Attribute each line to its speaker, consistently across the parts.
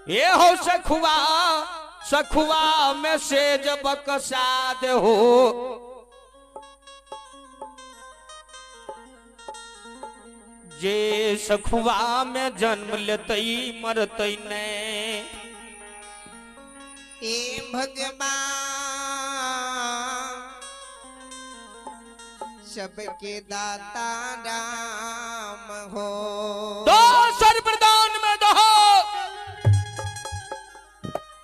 Speaker 1: ये हो सखुआ सखुआ में से जब बकसा दे हो। जे सखुआ में जन्म लेतई मरतई ने।
Speaker 2: ए भगवान सबके दाता राम हो।
Speaker 1: दो सर प्रदान में दो।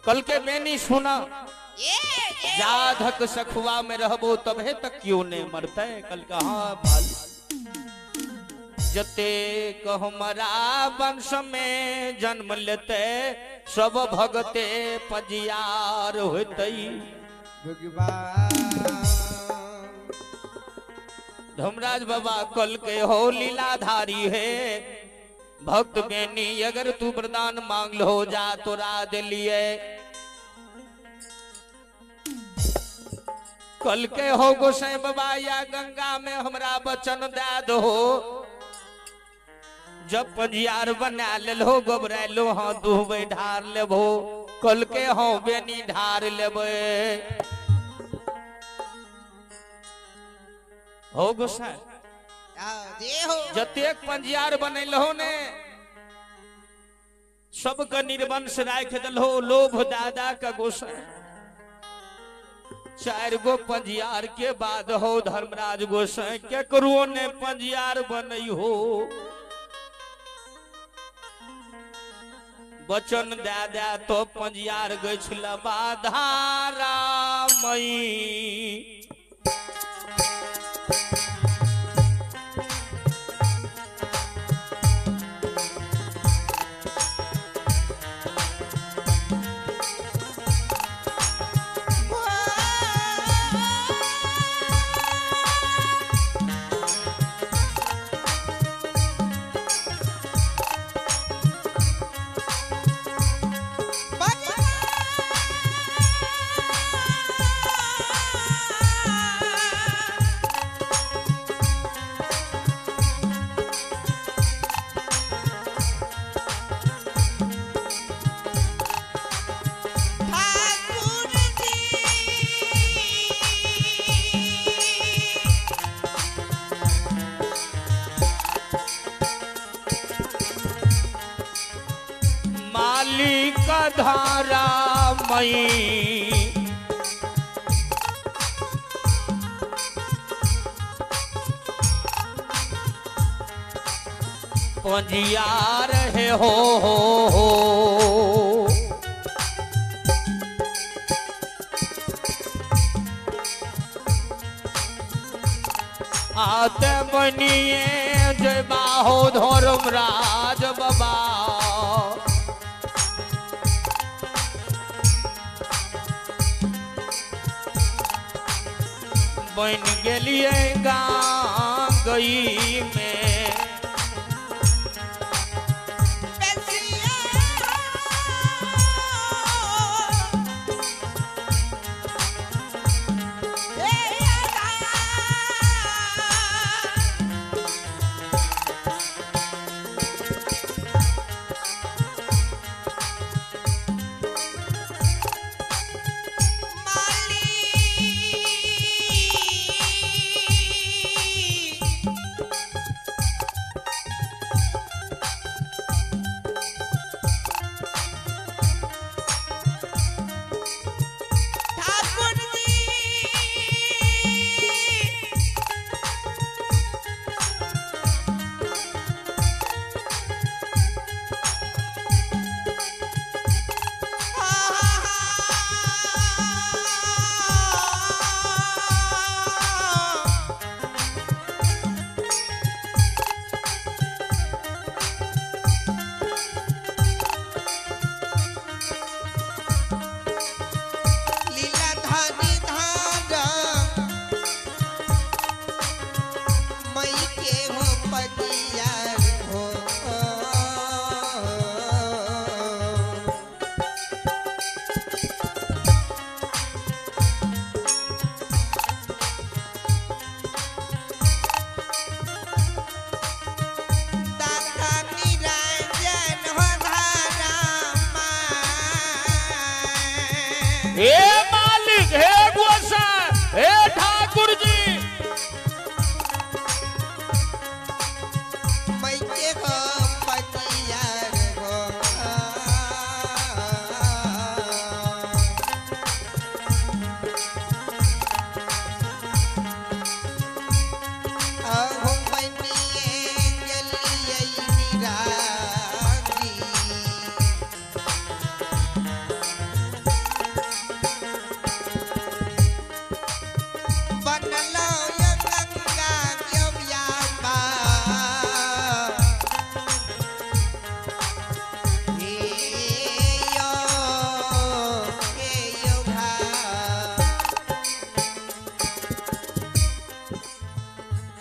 Speaker 1: कल के मैंने सुना जाधक सखुआ में रहबो तबे तक क्यों ने मरते। कल कहा भाई जते हमारा वंश में जन्म लेते सब भगते पजियार होते।
Speaker 2: भगवान
Speaker 1: धर्मराज बाबा कल के हो लीलाधारी है भक्त बेनी अगर तू वरदान मांग लो जा तो राज लिए। कल के हो गोसाई बाबा या गंगा में हमरा वचन दे दो। जब पंजियार बना ले लो गोबरालो हाँ दुहबे ढार लेबो। कल के हो बेनी ढार लेबे। हो गोसाई जतेक पंजियार बनैलहो ने सबके निर्वंश राख दलहो लोभ दादा का गोसाई। चार गो पंजियार के बाद हो धर्मराज गोसाई केकरो ने पंजियार बनई हो। वचन दे दे तो पंजियार गछल बाधारा मई। मालिक धारा मई पंजियार है हो। आते बनिए जय बाहो धर्मराज बाबा। बन गेलिए गई में
Speaker 2: माली।
Speaker 1: हे मालिक, हे गोसाई, हे ठाकुर जी,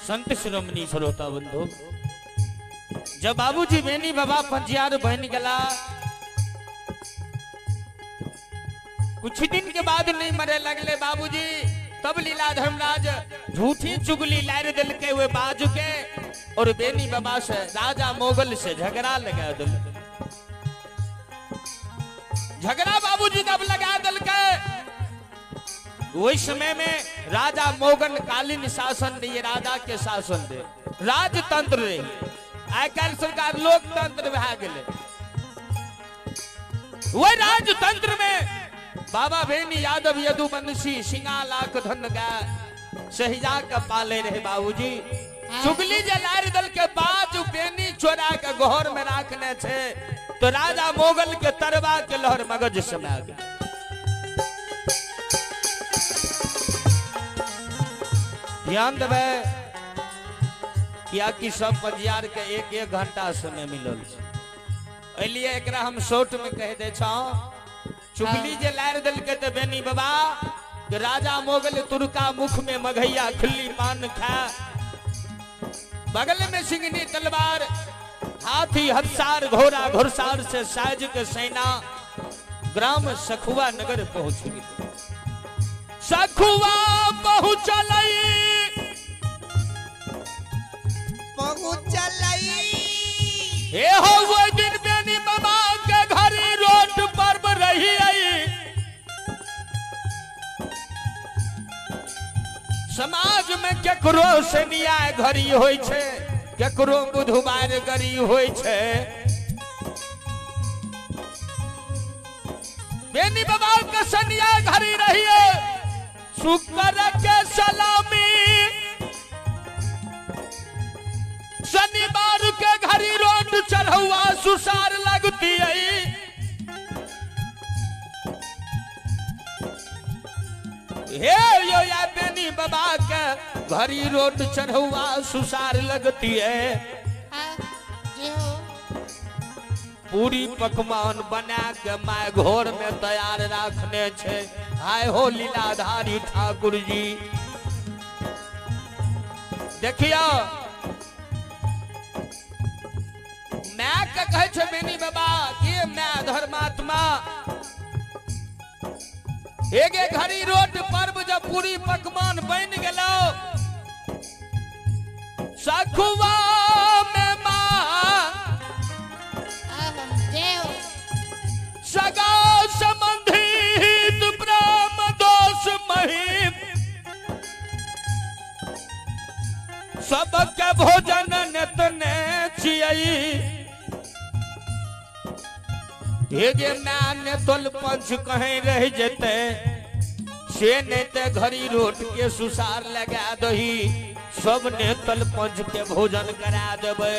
Speaker 1: संत शिरोमणि श्रोता बंधु, जब बाबूजी बेनी बाबा पंजियार बन गला, कुछ दिन के बाद नहीं मरे लगले बाबूजी, तब लीला धर्मराज झूठी चुगली लार दिल के हुए बाजू के और बेनी बाबा से राजा मोगल से झगड़ा लगा दिल। झगड़ा बाबूजी तब लगा दिल के वही समय में राजा मोगल कालीन शासन रही, राजा के शासन दे राजतंत्र रही। आइ काल्हि सरकार लोकतंत्र भए गेलै। वही राजतंत्र में बाबा भेनी यादव यदुवंशी सिंगा लाख धन गाय सहिजा के पाले रहे बाबूजी। चुगली जे लारि दल के बाज बेनी चोरा के गोहर में राखने छे तो राजा मोगल के तरवा के लहर मगज समा गेल। ध्यान देबै कियाकि सब पंजियार के एक एक घंटा समय मिलल छै, एहिलिए एकरा हम शॉर्ट में कह दै छौं। चुगली जे लारि देलकै तऽ बेनी बाबा के राजा मोगल तुरका मुख में मघैया खिल्ली पान खा, बगल में सिंगनी तलवार, हाथी हथसार घोड़ा घुड़सार से साज के सेना ग्राम सखुआ नगर पहुंच गेल। सखुआ पहुंचलै हे हो वो दिन बेनी बाबा के घरी रोड पर रही आई। समाज में केकरो से न्याय घरी होई छे, केकरो बुधवार गरी होई छे। बेनी बाबा के सनिया घरी रही है, शुक्र के सलामी शनिवार के घरी रोड चढ़ुआ सुसार लगती है। हे यो या बेनी बाबा के घरी रोड चढ़ुआ सुसार लगती है। पूरी पकवान बना के my घर में तैयार रखने छे। हाय हो लीलाधारी ठाकुर जी, देखियो मैं के कहे छे बेनी बाबा के मैं धर्मात्मा एक एक घड़ी रोट पर्व जब पूरी पकवान बन गेलो सखुआ में मां सगा संबंधित प्रेम दोष महिम सबके भोजन नेतने छियै। हे मैं तोल पंच कहीं रह जेते से नहीं ते घड़ी रोट के सुसार लगा दही, सब ने तल पंच के भोजन करा देबै।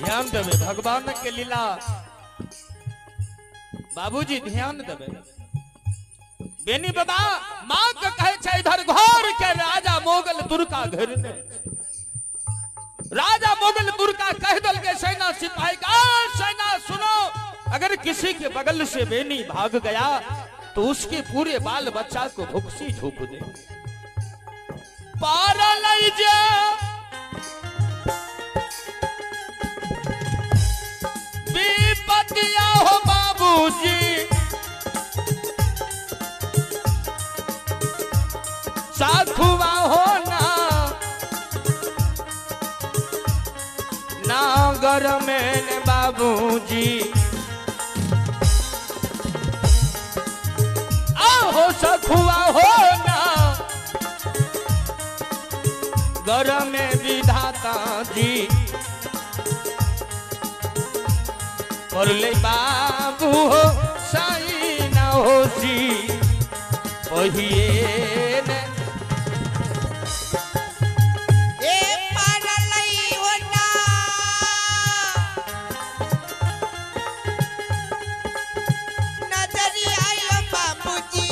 Speaker 1: ध्यान देवे भगवान के लीला बाबूजी, ध्यान देवे। बेनी बाबा मां के कहे छै इधर घर के राजा मोगल तुर्का घेरने। राजा मोगल तुर्का कह दल के सेना सिपाही का, सेना सुनो, अगर किसी के बगल से बेनी भाग गया तो उसके पूरे बाल बच्चा को भुक्सी झोंक दे। पारा लई जा विपतिया हो बाबूजी, साखुआ हो ना नागर में बाबूजी, आहो सखुआ हो ना गर में विधाता जी। ले बाबू हो साई ना होसी पहिए ने।
Speaker 2: ए पारलई हो ना नजरी आयो बाबूजी,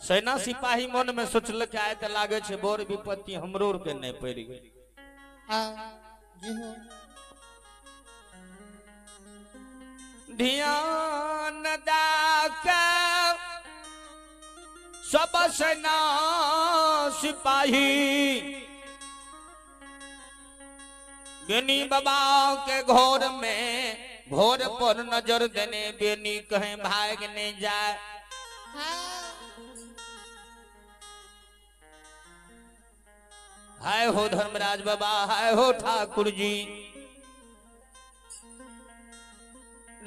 Speaker 1: सेना सिपाही मन में सोचलक आय त लागे छे बड़ विपत्ति हमरो के नहीं पड़ गई। ध्यान दाके सब सेना सिपाही बेनी बाबा के घर में घोर पर नजर देने बेनी कहीं भाग नहीं जाए। हाय हो धर्मराज बाबा, हाय हो ठाकुर जी।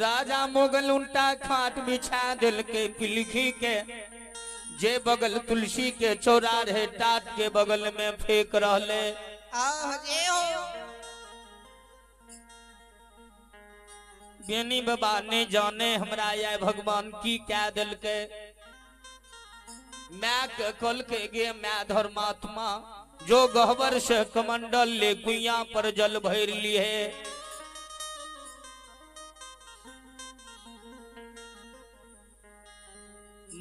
Speaker 1: राजा मुगल उल्टा खाट बिछा दिल के पिलखी के जे बगल तुलसी के चौरा रहे टाट के बगल में फेंक रहले। बेनी बाबा ने जाने हमरा आय भगवान की क्या दिल के मैं के कल के गे मैं धर्मात्मा जो गहबर से कमंडल ले कुइया पर जल भर लिए।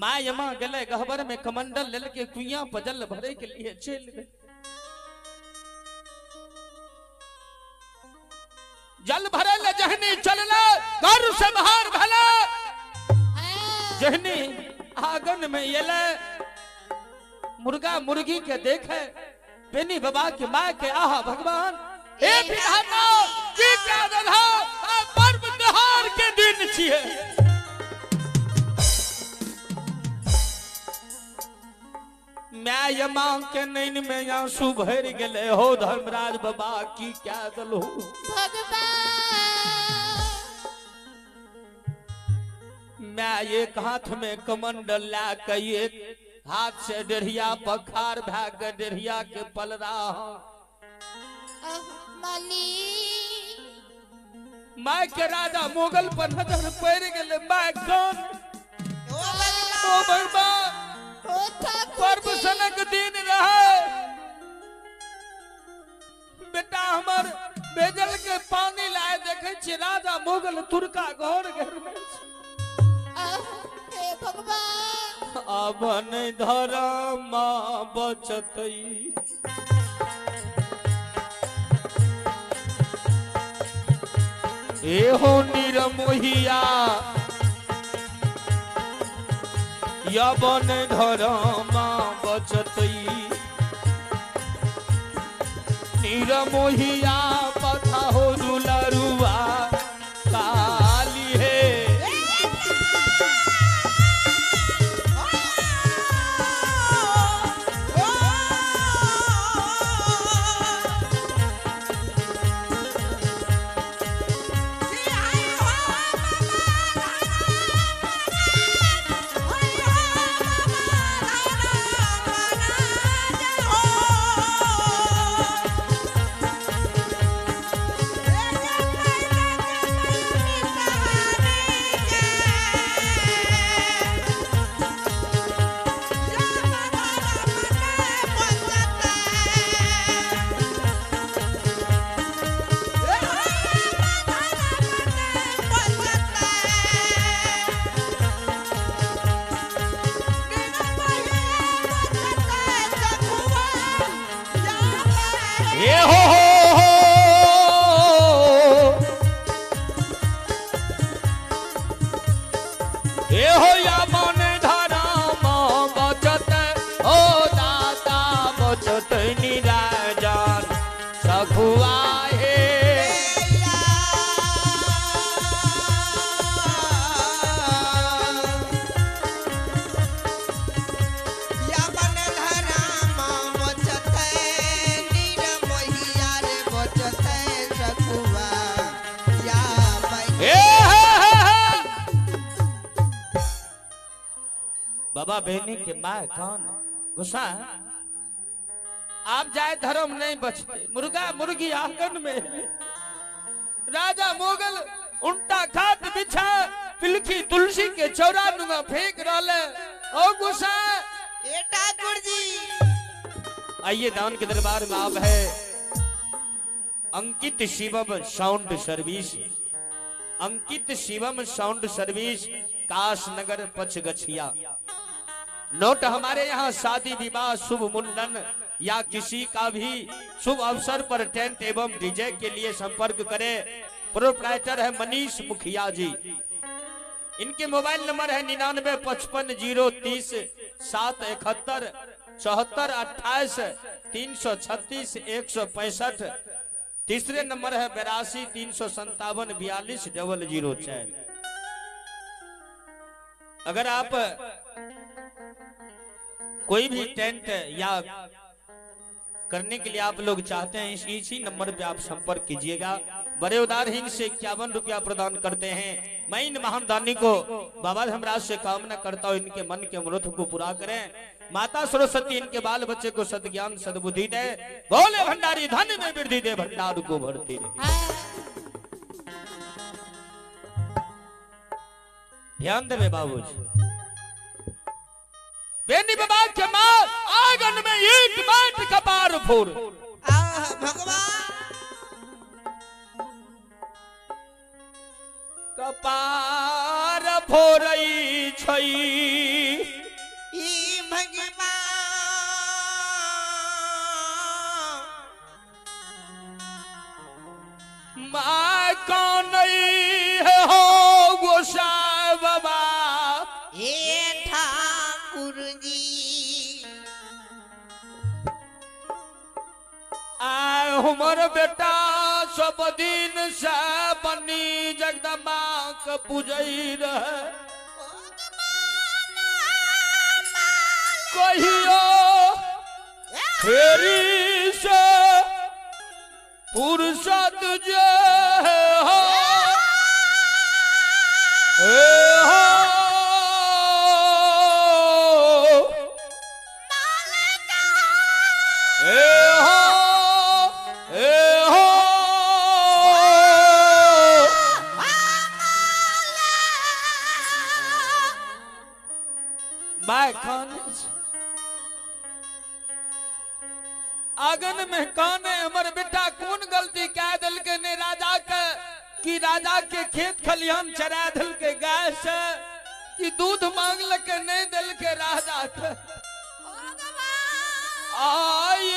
Speaker 1: My मां गले गहबर में कमंडल ले के कुइया पर जल भरे के लिए चल गए। जल भरे ले जहनी चलले घर से बाहर भले जहनी आंगन में येले मुर्गा मुर्गी के देखे बेनी बाबा के माँ के आहा भगवान हे विधाता की क्या दलहा पर्व त्योहार के दिन छिए। मैं मां के नैन में आंसू भर गए हो धर्मराज बाबा की क्या दलहू
Speaker 3: भगवान।
Speaker 1: मैं एक हाथ में कमंडल ला के एक हाथ से डेढ़िया पखार भाग डेढ़िया के पलरा माय के राजा मुगल पर नजर पड़ गए। My कौन ओ भगवान पर्व सनक दिन रहे बेटा हमर बेजल के पानी लाए देखे छी राजा मुगल तुर्का घर घर में। अबन धर्म बचतई एहो निरमोहिया यवन धर्म बचतई निरमोहिया पथा हो दुलरुआ काली है।
Speaker 2: Oh!
Speaker 1: बाबा बहनी के माँ कौन गुस्सा आप जाए धर्म नहीं बचते। मुर्गा मुर्गी आंगन में, राजा मुगल उल्टा खाट बिछा पिलखी तुलसी के चौरा नुमा फेंक रहा। ओ गुस्सा
Speaker 2: ए ठाकुर जी।
Speaker 1: आइए दान के दरबार में आप है Ankit Shivam sound service, Ankit Shivam sound service, Kasnagar Pachgachhiya. Note हमारे यहाँ शादी विवाह, शुभ मुंडन या किसी का भी शुभ अवसर पर टेंट एवं डीजे के लिए संपर्क करें। प्रोपराइटर है मनीष मुखिया जी। इनके मोबाइल नंबर है 99 55 0 30 7 71 74 28 336 165। तीसरे नंबर है 82 357 42 004। अगर आप कोई भी टेंट या करने के लिए आप लोग चाहते हैं, इसी नंबर पे आप संपर्क कीजिएगा। बड़े उदारहीन से 51 रुपया प्रदान करते हैं। मैं इन महान दानी को बाबा धर्मराज से कामना करता हूं, इनके मन के अनुरोध को पूरा करें। माता सरस्वती इनके बाल बच्चे को सदज्ञान सद्बुद्धि दे। बोले भंडारी धन में वृद्धि दे, भंडार को भरती दे। ध्यान देवे बाबूजी। बेनी बाबा के माँ आंगन में एक बाट कपार फोड़।
Speaker 2: भगवान
Speaker 1: कपार फोड़ई छई
Speaker 2: ई भगवान।
Speaker 1: माँ कौन है हो गोसाई बाबा
Speaker 2: हे ठाकुर जी।
Speaker 1: आय हमर बेटा सब दिन से बनी जगदम्बा के पूजई रहे। कहियो फेरी से फुर्सत जे हो, हे हो, हे हो, हे हो, my खाने आंगन में काने हमर बेटा कौन गलती क्या दिल के ने राजा के कि राजा के खेत खलिहान चरा दिल के गाय से कि दूध मांग लके नहीं दिल के राजा के। आई